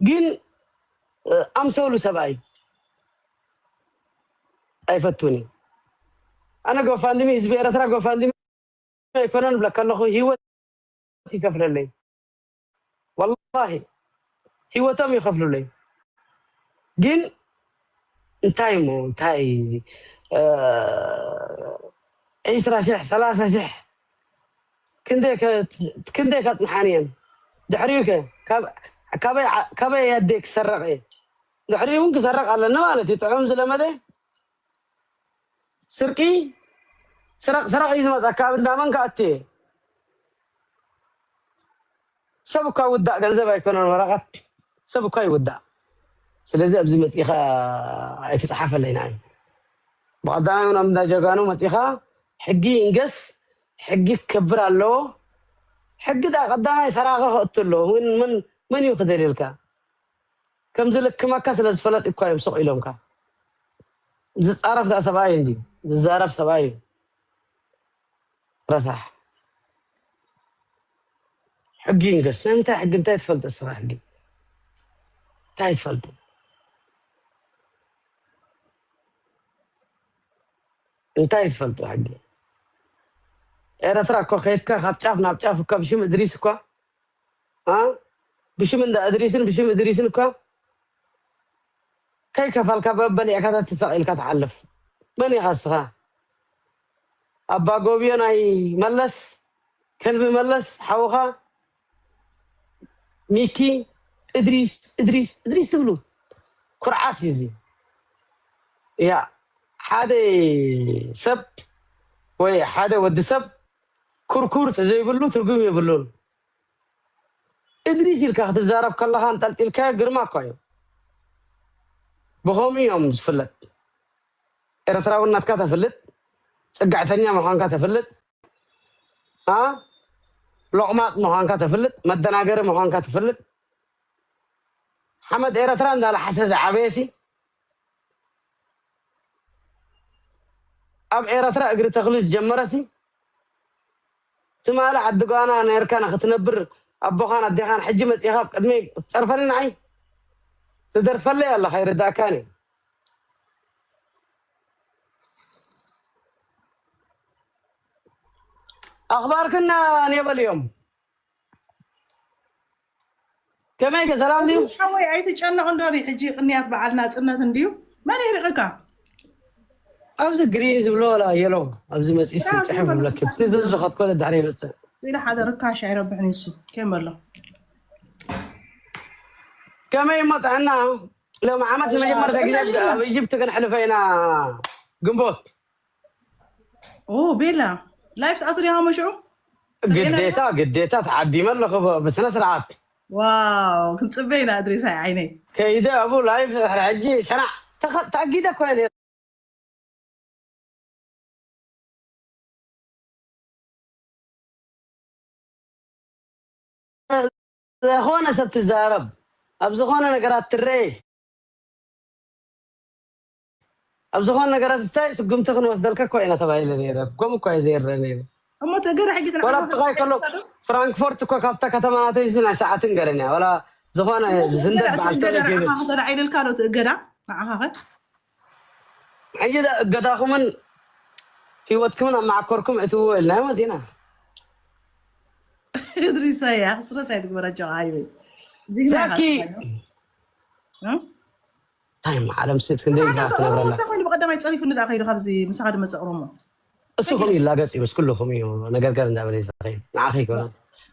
ግን ኣምሰሉ ሰብኣይ ኣይፈቱን እዩ። ኣነ ጎፋንድሚ ህዝቢ ኤረትራ ጎፋንድሚ ኣይኮነን ብለካ ኣለኹ። ህይወት ይከፍለለይ፣ ወላሂ ህይወቶም ይኸፍሉለይ። ግን እንታይ ሞ እንታይ ዒስራ ሽሕ ሰላሳ ሽሕ ክንደይ ከጽንሓን እየን? ድሕሪኡ ከ ካበይ ኣደይ ክሰረቕ እየ? ድሕሪኡ እውን ክሰረቕ ኣለኒ ማለት እዩ። ጥዑም ዝለመደ ስርቂ ስረቕ ስረቕ እዩ ዝመፀካ። ኣብ እንዳመን ከኣቲ ሰብ እኳ ይውዳእ፣ ገንዘብ ኣይኮነን ወረቐት፣ ሰብ እኳ ይውዳእ። ስለዚ ኣብዚ መፂኻ ኣይተፅሓፈለይ ንዓይ። ብቐዳማይ እውን ኣብ እንዳ ጀጋኑ መፂኻ ሕጊ ይንገስ፣ ሕጊ ክከብር ኣለዎ። ሕጊ ዳ ቀዳማይ ሰራቂ ከእቱ ኣለዎ። ምን ምን መን እዩ ክደልየልካ? ከም ዝልክመካ ስለ ዝፈለጥ እኳ እዮም ስቕ ኢሎምካ። ዝጻረፍ ዳ ሰብኣይ እንዲ ዝዛረብ ሰብኣይ እዩ። ረሳሕ ሕጊ ይንገስ። ናይ ምንታይ ሕጊ? እንታይ ትፈልጥ እስኻ? ሕጊ እንታይ ትፈልጥ? እንታይ ትፈልጥ ሕጊ? ኤረትራ እኮ ከይድካ ካብ ጫፍ ናብ ጫፍ እኳ ብሽም እድሪስ እኳ ብሽም እንዳ እድሪስን ብሽም እድሪስን እኳ ከይከፈልካ በበሊዕካታት ተሰቒልካ ትሓልፍ። መን ኢኻ እስኻ? ኣባ ጎብዮ ናይ መለስ፣ ከልቢ መለስ ሓውኻ፣ ሚኪ፣ እድሪስ እድሪስ እድሪስ ትብሉ ኩርዓት እዩ እዚ። ያ ሓደ ሰብ ወይ ሓደ ወዲ ሰብ ኩርኩር ተዘይብሉ ትርጉም የብሉን። እድሪስ ኢልካ ክትዛረብ ከለኻ እንጠልጢልካዮ ግርማ እኳ እዩ። ብኸምኡ እዮም ዝፍለጥ። ኤርትራውነትካ ተፍልጥ፣ ጽግዕተኛ ምዃንካ ተፍልጥ፣ ሎቕማጥ ምዃንካ ተፍልጥ፣ መደናገሪ ምዃንካ ተፍልጥ። ሓመድ ኤረትራ እንዳለሓሰ ዝዓበየሲ ኣብ ኤረትራ እግሪ ተኽሊ ዝጀመረሲ ትማሊ ዓዲ ጓና ነርካ ንክትነብር ኣቦኻን ኣዴኻን ሕጂ መጺኻ ኣብ ቅድመይ ክትጸርፈኒ ንዓይ ትደርፈለይ ኣለኻ ይርዳእካኒ። ኣኽባርክና ኔበል እዮም። ከመይ ከ ሰላም ድዩ? ሓወይ ኣይትጨነቕ እንዶ ሕጂ ቅንያት በዓል ናጽነት እንድዩ። መን ይርቕካ? ኣብዚ ግሪን ዝብሎ ወላ የሎ ኣብዚ መጺስ ጽሕፍ ብለክ እቲ ዝዝኸትኮ ድሕሪ ይመጽእ። ኢለ ሓደ ርካሽ ኣይረብሕን ይሱ ከመሎ ከመይ እሞ ጥዕና? ሎም ዓመት ንመጀመርታ ግዜ ኣብ ኢጅፕት ክንሕልፈ ኢና ግንቦት። ኦ ቤላ ላይፍ ትኣቱ ዲኻ መሽዑ? ግዴታ ግዴታ ተዓዲመ ኣለኹ ብስነ ስርዓት። ዋው ክንጽበ ኢና እድሪሳይ ዓይነይ። ከይደ ኣብኡ ላይፍ ድሕሪ ሕጂ ሸናዕ ተኸ- ተኣጊደ እኮ እየ ነይረ። ዝኾነ ሰብ ትዛረብ ኣብ ዝኾነ ነገራት ትረኤ ኣብ ዝኾነ ነገራት እንታይ ስጉምቲ ክንወስደልካ እኮ ኢና ተባሂለ ነይረ። ጎም እኮ እየ ዘይረአ ነይረ። እሞ እቲ እገዳ ሕጂ ዋላ ትንዓኻ ብትኻይ ከሎ ተፈሊጥካ ዶ? ፍራንክፎርት እኮ ካብታ ከተማ ናተይ እዚ ናይ ሰዓትን ገለን እያ። ዋላ ዝኾነ እሞ እቲ ህንደት እገዳ በዓል እቲ እገዳ ተለይ ገይሩ። ንዓኻ ተራዒልልካ ዶ እቲ እገዳ ንዓኻ ኸ? ሕጂ ዳ- እገዳኹምን ህይወትኩምን ኣብ መዓኮርኩም እትዎ ኢልና መፂና። እድሪሳያ ስረሳይ ትግበራ ጀቃ ሃይወይ ዛኪ እንታይ ዓለም ሴት ክንደይ ኢልካ ክትነብረላ? ኮይኑ ብቀዳማይ ፀሪፉ ንዳ ከይዱ ካብዚ ምሳኻ ድመፀ ኦሮሞ እሱ ከም ይላገፅ እዩ ምስ ኩልኹም እዩ ነገርገር እንዳበለ ዝኸይድ ንዓኸ ይኮነ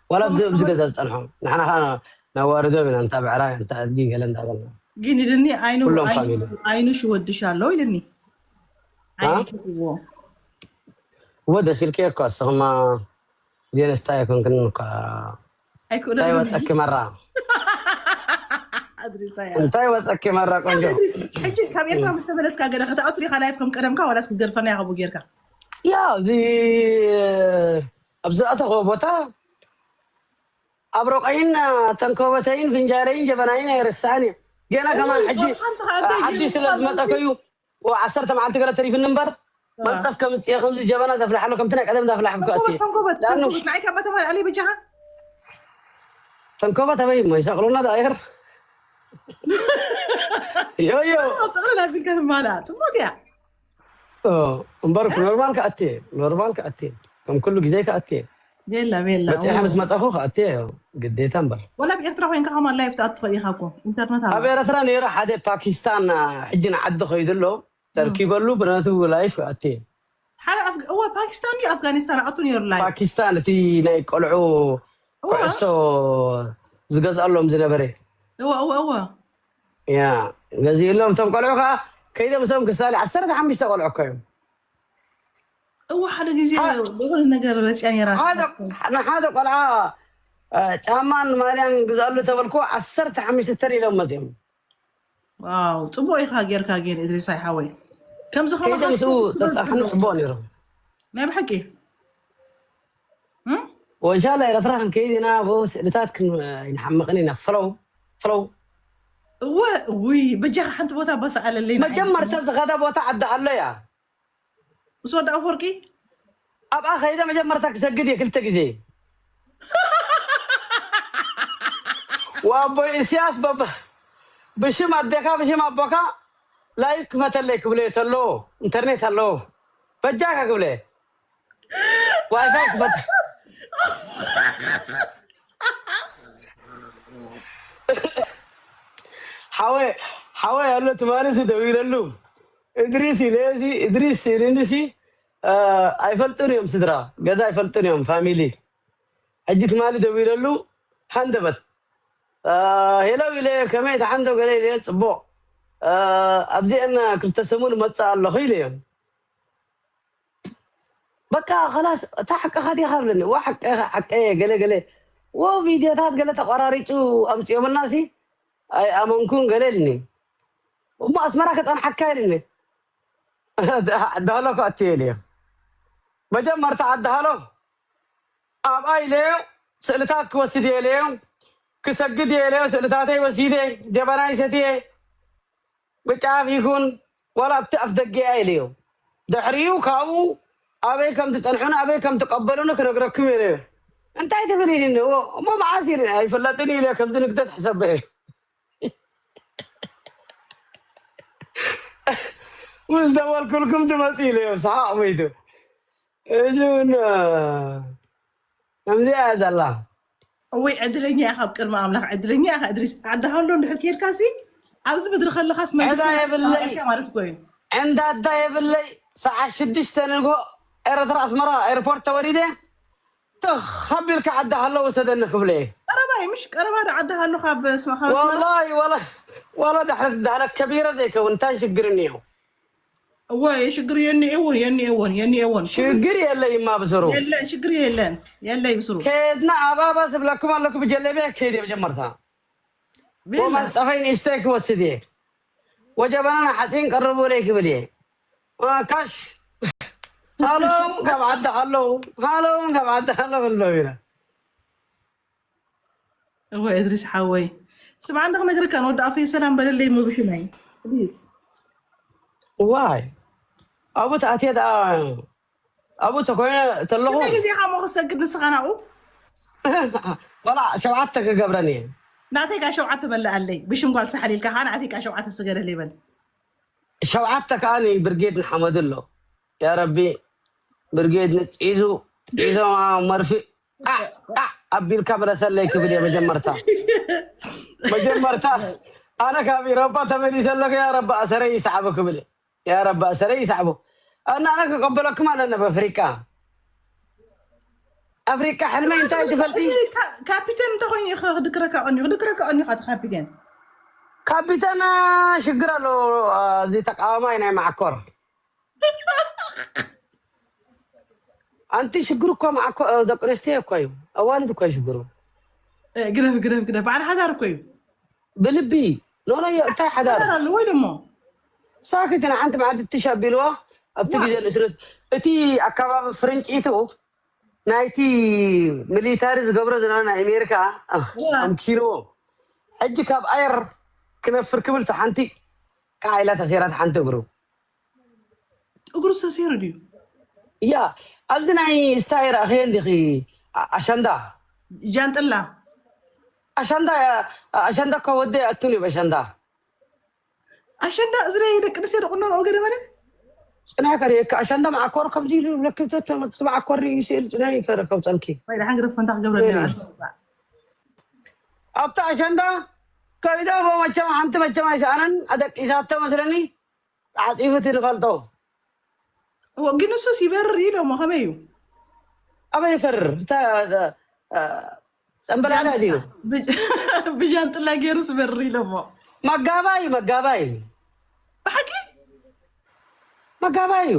ዋላ ኣብዚ ገዛ ዝፀንሖም ንሕና ከዓ ነዋርዶም ኢና እንታ ብዕራይ እንታ ኣድጊ ገለ እንዳበልና ግን ኢልኒ ዓይኑ ኩሎም ፋሚሊ። ዓይንሽ ይወድሻለሁ ኢልኒ አ? ዓይንሽ ይዎ እወ ደስ ኢልክዮ እኮ እስኽማ ዜነስታ ኣይኮንክን እኳ ኣይኮነ እንታይ ወፀኪ መራ ኣድሪሳያ እንታይ ወፀኪ መራ ቆንጆ ሕጂ ካብ ኤርትራ ምስ ተመለስካ ገለ ከተኣቱ ዲኻ ላይፍ ከም ቀደምካ ዋላስ ክትገድፈና ኢኻ ቡ ጌርካ ያ እዚ ኣብ ዝኣተኸ ቦታ ኣብ ሮቀይን ተንኮበተይን ፍንጃለይን ጀበናይን ኣይረስዓን እየ ገና ከማን ሕጂ ሓንቲ ከኣ እንታይ ሓድሽ ገይሩ ስለ ዝመፀ ከዩ ዓሰርተ መዓልቲ ገለ ተሪፍኒ እምበር መፀፍ ከምፅየ ከምዚ ጀበና ዘፍልሓሎ ከምቲ ናይ ቀደም ዛፍላሕ ብክኣት እየ ተንኮበት ለኣኑ ተንኮበት ንዓይ ካብ መተማ ኣለይ በጃኻ ተንኮበት ኣበይ እሞ ይሰቅሉና ዳይር ዮዮ ጥቕልል ኣቢልካ ትማልኣ ጽቡቅ እያ። እምበር ኖርማል ክኣቴ ኖርማል ክኣቴ ከም ኩሉ ግዜ ክኣቴ ቤላ ቤላ በፂሐ ምስ መፀኹ ክኣቴ ግዴታ እምበር። ወላ ብኤርትራ ኮይንካ ከማ ላይፍ ትኣቱ ኢኻ እኮ ኢንተርነት ኣሎ። ኣብ ኤረትራ ነይረ ሓደ ፓኪስታን ሕጂ ንዓዲ ከይዱ ኣሎ ተርኪበሉ ብነቱ ላይፍ ክኣቴ ሓደ ኣፍ- እወ ፓኪስታን ድዩ ኣፍጋኒስታን ኣቱ ነይሩ ላይፍ። ፓኪስታን እቲ ናይ ቆልዑ ኩዕሶ ዝገዝኣሎም ዝነበረ እወ እወ እወ ያ ገዚእሎም እቶም ቆልዑ ከዓ ከይደ ምስኦም ክሳሊ ዓሰርተ ሓሙሽተ ቆልዑ እኮ እዮም። እወ ሓደ ግዜ ዝኾነ ነገር በፅያ ነራ። ንሓደ ቆልዓ ጫማን ማልያን ግዛሉ ተበልኩ ዓሰርተ ሓሙሽተ ተር ኢሎም መፅኦም። ዋው ፅቡቅ ኢኻ ጌርካ ግን እድሪስ ኣይሓወይ ከምዚ ከይደ ምስኡ ተፃሕኑ ፅቡቅ ነይሮም። ናይ ብሓቂ ወሻላ ኤረትራ ክንከይድ ኢና ብኡ ስእልታት ክንሓምቕን ኢና ፍለው ፍለው እወ ውይ በጃኻ ሓንቲ ቦታ በሰኣለለይ መጀመርታ ዝኸዳ ቦታ ዓዲ ሃሎ እያ። ምስ ወዲ ኣፈወርቂ ኣብኣ ከይደ መጀመርታ ክሰግድ እየ ክልተ ግዜ ወኣቦይ እስያስ በባ ብሽም ኣዴካ ብሽም ኣቦካ ላይፍ ክፈተለይ ክብለ ተሎ ኢንተርኔት ኣለዎ በጃካ ክብለ ዋይፋይ ክፈት ሓወ ሓወ ኣሎ ትማሊ ሲ ደው ኢለሉ እድሪስ ኢለሲ እድሪስ ኢልንሲ ኣይፈልጡን እዮም ስድራ ገዛ ኣይፈልጡን እዮም ፋሚሊ ሕጂ ትማሊ ደው ኢለሉ ሃንደበት ሄሎ ኢለ ከመይ ተሓንዶ ገለ ኢለ ፅቡቅ ኣብዚአን ክልተ ሰሙን መፅእ ኣለኹ ኢለ እዮም በቃ ከላስ እታ ሓቅኻ ዲኻ ብለኒ ዋ ሓቀ ሓቀ ገለ ገለ ወ ቪድዮታት ገለ ተቆራሪፁ ኣምፅኦምልና ሲ ኣይኣመንኩን ገለ ኢልኒ እሞ ኣስመራ ከፀንሓካ ኢልኒ ዓዲ ሃሎ ክኣትየ ኢለ መጀመርታ ዓዲ ሃሎ ኣብኣ ኢለዮ ስእልታት ክወስድ እየ ኢለዮ ክሰግድ እየ ኢለዮ ስእልታተይ ወሲደ ጀበናይ ሰትየ ብጫፍ ይኩን ዋላ ኣብቲ ኣፍ ደገያ ኢለዮ ድሕሪኡ ካብኡ ኣበይ ከም ትፀንሑን ኣበይ ከም ትቀበሉን ክነግረኩም ኢለዮ እንታይ ትብል ኢልኒ እሞ መዓስ ኢለ ኣይፍለጥን ኢለ ከምዚ ንግደት ሕሰበ ምስ ደወልኩልኩም ትመፅእ ኢለዮ ሰሓቕ መይቱ እዚ እውን ከምዚኣ እያ ዘላ እወይ ዕድለኛ ኢኻ ኣብ ቅድሚ ኣምላኽ ዕድለኛ ኢኻ እድሪስ ዓዲ ሃሎ እንድሕር ከይድካ ሲ ኣብዚ ምድሪ ከለኻስ መንግስቲ ዕዳ የብለይ ማለት እኮ እዩ ዕንዳዳ የብለይ ሰዓት ሽዱሽተ ንግሆ ኤረትራ ኣስመራ ኤርፖርት ተወሪደ ትኽ ኣቢልካ ዓዲ ሃሎ ውሰደኒ ክብለ እየ ቀረባ እዩ ምሽ ቀረባ ዶ ዓዲ ሃሎ ካብ ስማ ካብ ኣስመራ ወላሂ ወላ ወላ ዳሕረ ዳሕረ ከቢረ ዘይከውን እንታይ ሽግር እኒኦ እወ ሽግር የኒኤውን የኒኤውን የኒኤውን ሽግር የለይማ ብስሩ የለን ሽግር የለን የለይ ብስሩ ከድና ኣባባ ዝብለኩም ኣለኩ ብጀለቢያ ከይድ መጀመርታ ወመንፀፈይ ንእሽተይ ክወስድ እየ ወጀበናና ሓፂን ቀርቡለይ ክብል እየ ካሽ ሃሎም ካብ ዓዲ ከለዉ ሃሎም ካብ ዓዲ ከለዉ ኣለዉ ኢና እወ እድሪስ ሓወይ ስምዓ እንደ ክነግረካ ንወዲ ኣፈይ ሰላም በለለይ ምብሽመይ ፕሊዝ ዋይ ኣብኡ ተኣትየ ደኣ ኣብኡ ተኮይነ ተለኹ ግዜ ኢኻ ሞ ክሰግድ ንስኻ ናብኡ ዋላ ሸውዓተ ክገብረን እየ ናተይ ጋ ሸውዓተ በልኣለይ ብሽም ጓል ሳሕል ኢልካ ከዓ ናተይ ጋ ሸውዓተ ስገደለይ በል ሸውዓተ ከዓ ንብርጌድ ንሓመዱ ኣሎ ያ ረቢ ብርጌድ ንጢዙ ጢዞም መርፊ ኣቢልካ ምለሰለይ ክብል እየ መጀመርታ መጀመርታ ኣነ ካብ ኢሮፓ ተመሊሰ ኣለኩ ያ ረቢ ኣሰረይ ይስዓቡ ክብል እየ ያ ረቢ ኣሰረይ ይስዓቡ እና ኣነ ክቀበለኩም ኣለና በፍሪቃ ኣፍሪቃ ሕልመይ እንታይ ትፈልጢ ካፒቴን እንተኮይኑ ክድክረካ ቀኒ ክድክረካ ቀኒ ካቲ ካፒቴን ካፒቴን ሽግር ኣሎ እዚ ተቃዋማይ ናይ ማዕኮር ኣንቲ ሽግር እኮ ማዕኮ ደቂ ኣንስትዮ እኮ እዩ ኣዋልድ እኮ ሽግሩ ግደፍ ግደፍ ግደፍ በዓል ሓዳር እኮ እዩ ብልቢ ኖኖዮ እንታይ ሓዳር ኣሎ ወይ ደሞ ሳክት ንሓንቲ መዓልቲ ትሽ ኣቢልዋ ኣብቲ ግዜ ንስረት እቲ ኣካባቢ ፍርንጭቱ ናይቲ ሚሊታሪ ዝገብሮ ዝነበረ ናይ ኣሜሪካ ኣምኪንዎ ሕጂ ካብ ኣየር ክነፍር ክብል ሓንቲ ከዓ ኢላ ተሴራት ሓንቲ እግሩ እግሩ ዝተሰይሩ ድዩ እያ ኣብዚ ናይ ስታይ ረእኸየ እንዲኺ ኣሸንዳ ጃንጥላ ኣሸንዳ ኣሸንዳ እኮ ወደ ኣቱን እዩ ኣሸንዳ ኣሸንዳ እዝረ ደቂ ኣንስትዮ ደቁኖ ነው ገደ ማለት ጽናሕ ከሪእካ ኣሸንዳ መዓኮር ከምዚ ኢሉ ለክብተ ተመዓኮር ይስእል ጽናሕ ይከረከብ ጸልኪ ወይ ደሓን ግረፍ ፈንታ ክገብረኒ ኣብታ ኣሸንዳ ከይዶ መቸም ሓንቲ መቸም ኣይሰኣነን ኣደቂሳቶ መስለኒ ዓፂፉት ንፈልጦ ግን እሱስ ይበርር ኢሎሞ ከመይ እዩ ኣበይ ይፈርር ጸምበላላ ድዩ ብጃንጥላ ገይሩ ስበርር ኢሎሞ መጋባይ መጋባይ ብሓቂ መጋባይ እዩ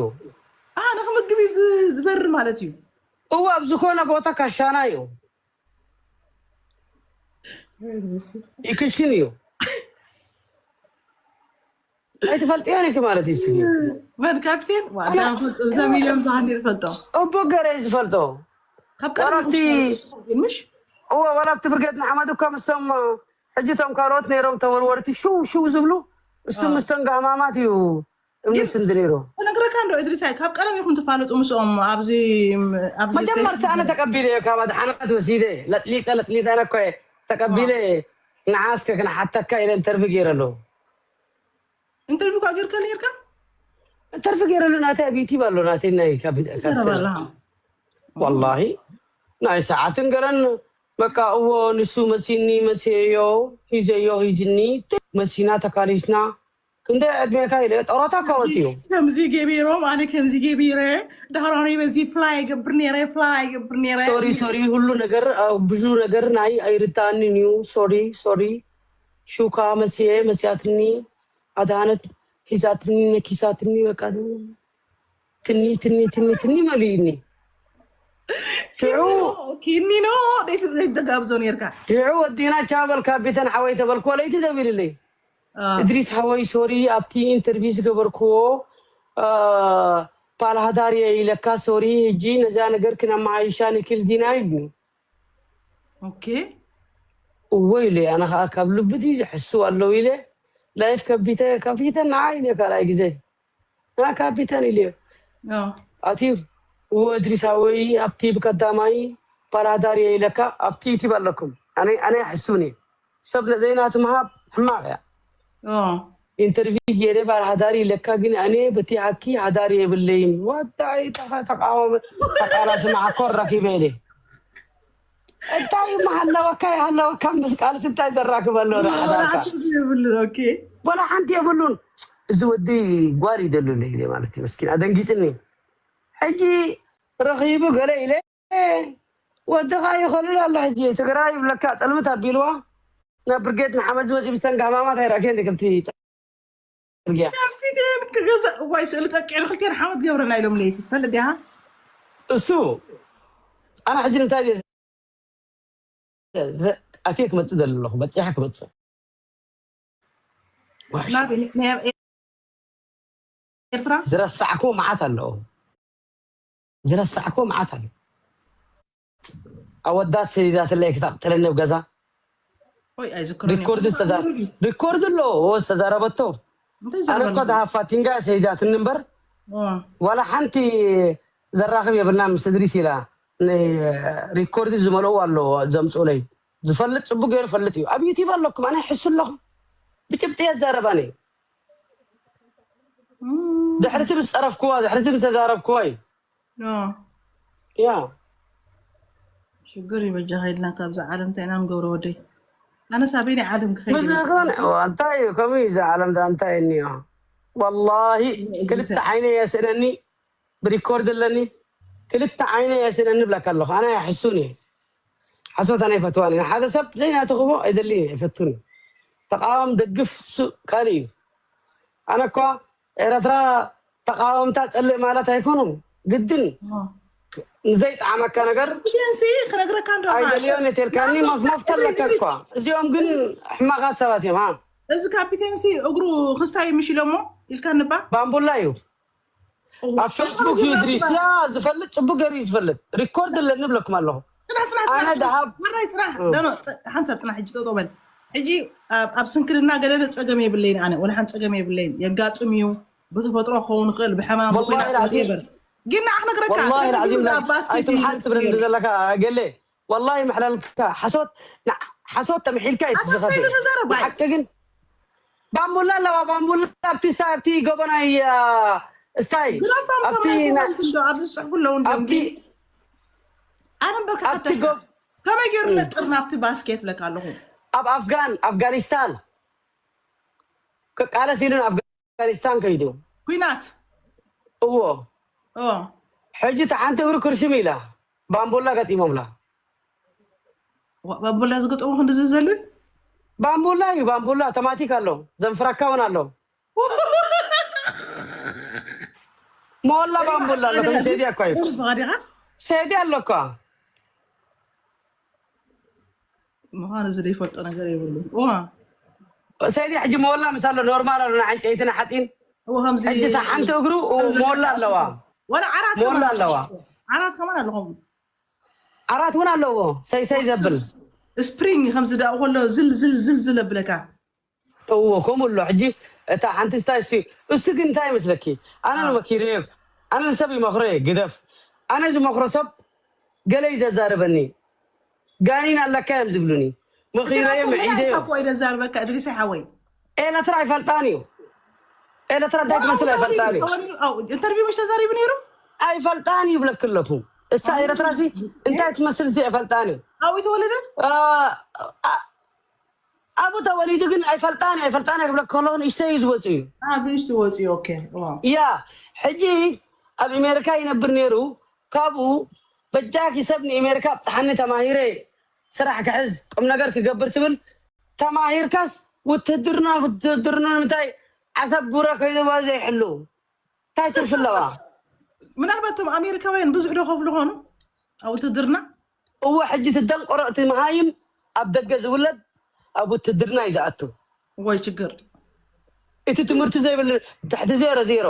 ንክምግብ ዝበርር ማለት እዩ እዎ ኣብ ዝኾነ ቦታ ካሻና እዩ ይክሽን እዩ ኣይትፈልጥዮን ኢኪ ማለት እዩ ስኒ መን ካፕቴን እዛ ሚልዮም ዝሃኒ ዝፈልጦ እቡ ገረ እዩ ዝፈልጦ ካብ ቀደም ወላብቲ ምሽ እዎ ወላብቲ ብርጌድ ንሓመድ እኳ ምስቶም ሕጂ ቶም ካልኦት ነይሮም ተወርወርቲ ሽው ሽው ዝብሉ እሱ ምስቶም ጋማማት እዩ እምኒ ስንዲ ነይሩ ተነግረካ እንዶ እድሪሳይ ካብ ቀደም ኢኹም ትፋለጡ ምስኦም ኣብዚ ኣብዚ መጀመርታ ኣነ ተቀቢለ እየ ካብ ኣድሓነት ወሲደ ለጥሊጠ ለጥሊጠ ነኮ ተቀቢለ ንዓስከ ክንሓተካ ኢለ ኢንተርቪ ገይረ ኣለዉ ኢንተርቪው ካ ጌርካ ነርካ ኢንተርቪ ገይረ ኣለዉ ናተይ ኣብ ዩቲብ ኣሎ ናተይ ናይ ካብ ዘረባላ ወላሂ ናይ ሰዓትን ገረን በቃ እዎ ንሱ መሲኒ መሲዮ ሂዘዮ ሂጅኒ መሲና ተካሊስና ክንደይ ዕድሜካ ኢለ ጦሮታ ካወት እዩ ከምዚ ገቢሮም ኣነ ከምዚ ገቢረ ዳህራኖይ በዚ ፍላይ ገብር ነረ ፍላይ ገብር ነረ ሶሪ ሶሪ ሁሉ ነገር ብዙ ነገር ናይ ኣይርዳንን እዩ ሶሪ ሶሪ ሹካ መሲየ መሲያትኒ ኣድሃነት ሂዛትኒ ነኪሳትኒ በቃ ትኒ ትኒ ትኒ ትኒ መሊእኒ ሽዑ ኪኒኖ ደይተጋብዞ ነርካ ሽዑ ወዲና ቻበል ካቢተን ሓወይ ተበልክዎ ለይቲ ደቢልለይ እድሪስ ሓወይ ሶሪ ኣብቲ ኢንተርቪ ዝገበርክዎ ፓልሃዳር እየ ኢለካ ሶሪ ህጂ ነዛ ነገር ክነመሃይሻ ንክል ዲና ኢልኒ ኦኬ እዎ ኢለ ኣነ ከዓ ካብ ልብቲ ዝሕስው ኣለዉ ኢለ ላይፍ ከቢተ ከፊተ ንዓ ኢለ ካልኣይ ግዜ ንዓ ካቢተን ኢለዮ ኣትዩ እዎ እድሪስ ሓወይ ኣብቲ ብቀዳማይ ፓልሃዳር እየ ኢለካ ኣብቲ ዩቲብ ኣለኩም ኣነ ኣነ ይሕስውን እየ ሰብ ዘይናቱ ምሃብ ሕማቕ እያ ኢንተርቪ ገይረ ባል ሃዳሪ ኢለካ ግን ኣነ በቲ ሓኪ ሃዳሪ የብለይን ዋዳይ ተቃወመ ተቃላሲ ማዓኮር ረኪበ ኢለ እንታይ መሃለወካ ይሃለወካ ምስ ቃልሲ እንታይ ዘራክበ ኣሎ ሃዳርካ የብሉን ኦኬ ወላ ሓንቲ የብሉን እዚ ወዲ ጓል ይደሉለ ኢለ ማለት እዩ መስኪን ኣደንጊፅኒ ሕጂ ረኺቡ ገለ ኢለ ወድኻ ይኸልል ኣሎ ሕጂ ትግራይ ይብለካ ጥልምት ኣቢልዋ ናብ ብርጌድ ንሓመድ ዝመፅእ ብስተን ጋማማት ኣይረእከን ከምቲ ፅርግያ ፊቴን ክገዛእ እዋይ ስእሊ ጠቂዑ ንክልቴን ሓመድ ገብረና ኢሎም ለይቲ ትፈልጥ ዲኻ እሱ ኣነ ሕጂ ንምንታይ ድየ ኣትየ ክመፅእ ደሊ ኣለኹ በፂሐ ክመፅእ ናበይ? ናይ ኣብ ኤርትራ ዝረሳዕኩ መዓት ኣለዎ ዝረሳዕኩ መዓት ኣሎ ኣወዳት ሰይዳትለይ ክተቅትለኒ ኣብ ገዛ ወይ ኣይዝክሮን ሪኮርድ ዝተዛ- ሪኮርድ ኣሎ ዝተዛረበቶ እንታይ ኣነ እኮ ዘረበና ድሃፋቲንጋ ሰይዳትኒ እምበር ዋላ ሓንቲ ዘራኽብ የብልናን ምስ እድሪስ ኢላ ሪኮርድ ዝመልኡ ኣለዎ ዘምፅኡለይ ዝፈልጥ ፅቡቅ ገይሩ ፈልጥ እዩ ኣብ ዩቲብ ኣለኩም ኣነ ሕሱ ኣለኹ ብጭብጢ የዛረባኒ ድሕርቲ ምስ ፀረፍክዋ ድሕርቲ ምስ ተዛረብክዋ እዩ ያ ሽግር እዩ በጃኻ ኢልና ካብዛ ዓለም እንታይ ኢና ንገብሮ ወደይ ኣነስ ኣበይ ናይ ዓለም ክኸይድ ምስ ዝኾነ እንታይ እዩ ከምኡ እዩ እዚ ዓለም ዳ እንታይ እኒኦ ወላሂ ክልተ ዓይነ የስእነኒ ብሪኮርድ ኣለኒ ክልተ ዓይነ የስእነኒ ብለካ ኣለኹ ኣነ ኣይሕሱን እየ ሓሶት ኣነ ይፈትዋን እየ ሓደ ሰብ ዘይናተኽቦ ኣይደልን እየ ኣይፈቱን እየ ተቃወም ደግፍ ሱ ካልእ እዩ ኣነ እኳ ኤረትራ ተቃወምታ ጸልእ ማለት ኣይኮኑን ግድን ንዘይጠዓመካ ነገር ቢቴንሲ ክነግረካ እንዶ ኣይደልዮን እየ ተልካኒ መፍተ ኣለካ እኳ እዚኦም ግን ሕማቃት ሰባት እዮም ሃ እዚ ካፒቴንሲ እግሩ ክስታይ ምሽ ኢሎሞ ኢልካ ንባ ባምቡላ እዩ ኣብ ፌስቡክ እዩ ድሪስ ያ ዝፈልጥ ፅቡቅ ገይሩ እዩ ዝፈልጥ ሪኮርድ ኣለኒ ብለኩም ኣለኹ ጽናሕ ጽናሕ ኣነ ጽናሕ ደሃብ ማራይ ጽናሕ ደኖ ሓንሳብ ጽናሕ ሕጂ ጠጠው በል ሕጂ ኣብ ኣብ ስንክልና ገለ ጸገም የብለይን ኣነ ወላ ሓንቲ ጸገም የብለይን የጋጥም እዩ ብተፈጥሮ ክኸውን ይኽእል ብሕማም ወላሂ ብኹናት ላዚም whatever። ግን ንዓ ክነግረካ ወላሂ ከምዚ ላዚም ዝብላ ኣይ ባስኬት ትምሓል ትብለኒ ይብል ዘለካ ገለ ወላሂ ምሕለልካ ሓሶት ንዓ ሓሶት ተምሒልካ እዩ እቲ ሓሶት ዝኸፍእ። ዘይተዛረብ ኣይ። ንሓቂ ግን ባምቡላ ኣለዋ፣ ባምቡላ ኣብቲ ሳ-፣ ኣብቲ ጎቦ ናይ፣ አ፣ እስታይ፣ ግላፋም ኣብቲ ከማይ ና-፣ ኮመንት እንዶ ኣብዚ ዝጽሕፉ ኣለዉ እንዲዮም። ኣብቲ፣ ኣነ እምበር ኣብቲ ክሓተካ። ጎብ-፣ ከመይ ገይሩ ነጥር ናብቲ ባስኬት ብለካ ኣለኹ። ኣብ ኣፍጋን፣ ኣፍጋኒስታን ክቃለስ ኢሉ ንኣፍጋኒስታን ከይዱ። ኲናት። እዎ። ኦ። ሕጂ እታ ሓንቲ እግሩ ክርሽም ኢላ፣ ባምቡላ ገጢሞምላ። ዋ-፣ ባምቡላ ዝገጠሙ ክንዲ ዝዘልን? ባምቡላ እዩ፣ ባምቡላ ኣውቶማቲክ ኣሎ፣ ዘንፍራካ እውን ኣሎ። ሞላ ባምቡላ ኣሎ፣ ከም ሰይዲ እኳ እዩ። ሩዝ በኻ ዲኻ? ሰይዲ ኣሎ እኳ። ምዃኑ እዚ ዘይፈልጦ ነገር የብሉን። ዋ። ሰይዲ ሕጂ ሞላ ምስ ኣሎ ኖርማል ኣሎ፣ ንዓንጨይትን ሓፂን። እዎ፣ ከምዚ ሕጂ እታ ሓንቲ እግሩ ከምዚ ሞላ ተንቀሳቐሱ። ኣለዋ። ዋላ ዓራት ሞላ ከማን ኣለዋ። ዓራት ከማን ኣለኹም። ዓራት እውን ኣለዎ፣ ሰይሰይ ዘብል። ስፕሪንግ ከምዚ ደኣ ከሎ ዝል ዝል ዝል ዝል ኣብለካ። እዎ፣ ከምኡ ኣሎ። ሕጂ እታ ሓንቲ ስታይ እሱ፣ እሱ ግን እንታይ ይመስለኪ? ኣነ ኣዎ። ንመኪረ፣ ኣነ ንሰብ ይመኽሮ እየ፣ ግደፍ። ኣነ ዝመኽሮ ሰብ ገለ እዩ ዘዛርበኒ። ጋኒን ኣለካ እዮም ዝብሉኒ። መኺረዮ፣ ምዒደዮ። እኮ እዩ ዘዛርበካ፣ እድሪሰ ሓወይ። ኤለትራ ኣይፈልጣን እዩ። ኤለትራ እንታይ ትመስል ኣይፈልጣን እዩ። ተወሊዱ፣ ኣው፣ ኢንተርቪው ምሽ ተዛሪቡ ነይሩ? ኣይፈልጣን እዩ ይብለክ ኣለኩ። እሳ ኤለትራ ሲ እንታይ ትመስል ሲ ኣይፈልጣን እዩ። ኣብኡ ተወለደ? አ፣ አ፣ ኣብኡ ተወሊዱ ግን ኣይፈልጣን እዩ፣ ኣይፈልጣን እዩ ክብለክ ከለኹ ንእሽተይ እዩ ዝወፅእ እዩ። አ፣ ብንሽቲ ወፂኡ፣ ኦኬ። ዋ። ያ፣ ሕጂ ኣብ ኣሜሪካ ይነብር ነይሩ። ካብኡ በጃኪ ሰብ ንኣሜሪካ ኣብፅሓኒ፣ ተማሂረ ስራሕ ክሕዝ፣ ቁም ነገር ክገብር ትብል። ተማሂርካስ ውትህድርና፣ ውትህድርና ንምንታይ ዓሰብ ጉረ ከይደባ ዘይሕሉ? እንታይ ትርፊ ኣለዋ? ምናልባት እቶም ኣሜሪካውያን ብዙሕ ዶ ከፍሉ ኾኑ? ኣብ ውትህድርና? እወ፣ ሕጂ ትደንቆሮ እቲ መሃይም ኣብ ደገ ዝውለድ ኣብ ውትህድርና እዩ ዝኣቱ። ወይ ችግር። እቲ ትምህርቲ ዘይብሉ ትሕቲ ዜሮ ዜሮ።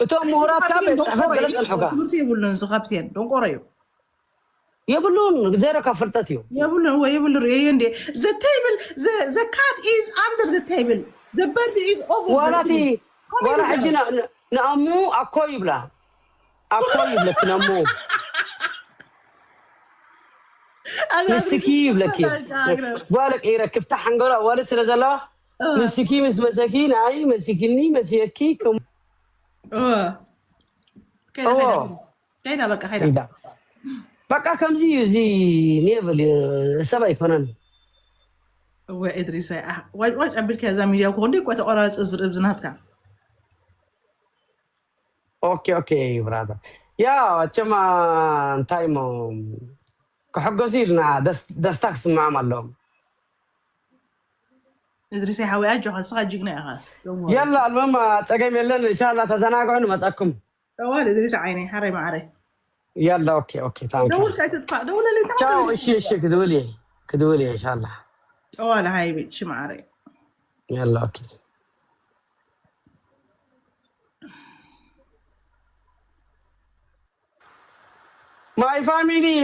እቶም ምሁራት ካብ ቤት ጽሕፈት ገለ ጸንሑካ። ትምህርቲ የብሉን፣ እዚ ካፕቴን ደንቆሮ እዩ። የብሉን፣ ዜሮ ካብ ፍልጠት እዩ። የብሉን፣ ወይ የብሉ፣ ርእየዮ እንዴ። The table, the, the cat is under the table. The bird is over the ዋላ እቲ፣ table። ከመይ ዋላ ይዛረብ? ሕጂ ና-፣ ን-፣ ንኣሙ ኣኮ ይብላ። ኣኮ ይብለኪ፣ ንኣሙ። ኣዛ ንስኪ ይብለኪ። ኣዛ ኣዛ ጓል ቀይረ ክፍታ ሓንጎላ ዋለ ስለ ዘለዋ፣ እ። ንስኪ ምስ መሰኪ፣ ናይ መሲኪኒ፣ መስየኪ፣ ከም-፣ እ። ከይዳ፣ እዎ። ከይዳ። ከይዳ፣ በቃ፣ ከይዳ። ከይዳ። በቃ፣ ከምዚ እዩ፣ እዚ ኔብል እዩ፣ ሰብ ኣይኮነን። እወ፣ እድሪስ፣ ኣይ፣ ኣህ፣ ዋጭ፣ ዋጭ ኣቢልካ እዛ ሚድያ እኮ፣ እንዴ እኮ ተቆራረጽ ዝርብ ዝናትካ። ኦኬ፣ ኦኬ፣ ብራዘር። ያ፣ መቸም፣ እንታይ እሞ፣ ክሕጎሱ ኢልና፣ ደስ-፣ ደስታ ክስምዖም ኣለዎም። እድሪስ ሓወይ፣ ኣጆኻ፣ ንስኻ ጅግና ኢኻ። Don't worry። የላ፣ ኣልመማ፣ ጸገም የለን። ኢንሻላህ፣ ተዘናግዑ፣ ንመጸኩም። ጠዋል እድሪስ ዓይነይ፣ ሓረይ መዓረይ። የላ፣ ኦኬ፣ ኦኬ፣ ታንክ ዩ። ደውል፣ ከይትጥፋእ፣ ደውለለይ፣ ቻው፣ ተባባለለይ። እሺ፣ እሺ፣ ክድውል እየ፣ ክድውል እየ፣ ኢንሻላህ። ጠዋል ሃይቢ፣ እሺ፣ መዓረይ። የላ፣ ኦኬ። My family.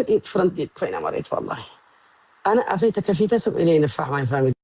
ጢጥ ፍረንጢጥ ኮይና ማለት ወላሂ። ኣነ ኣፈይ ተከፊተ ስቕ ኢለ ይንፋሕ፣ my family።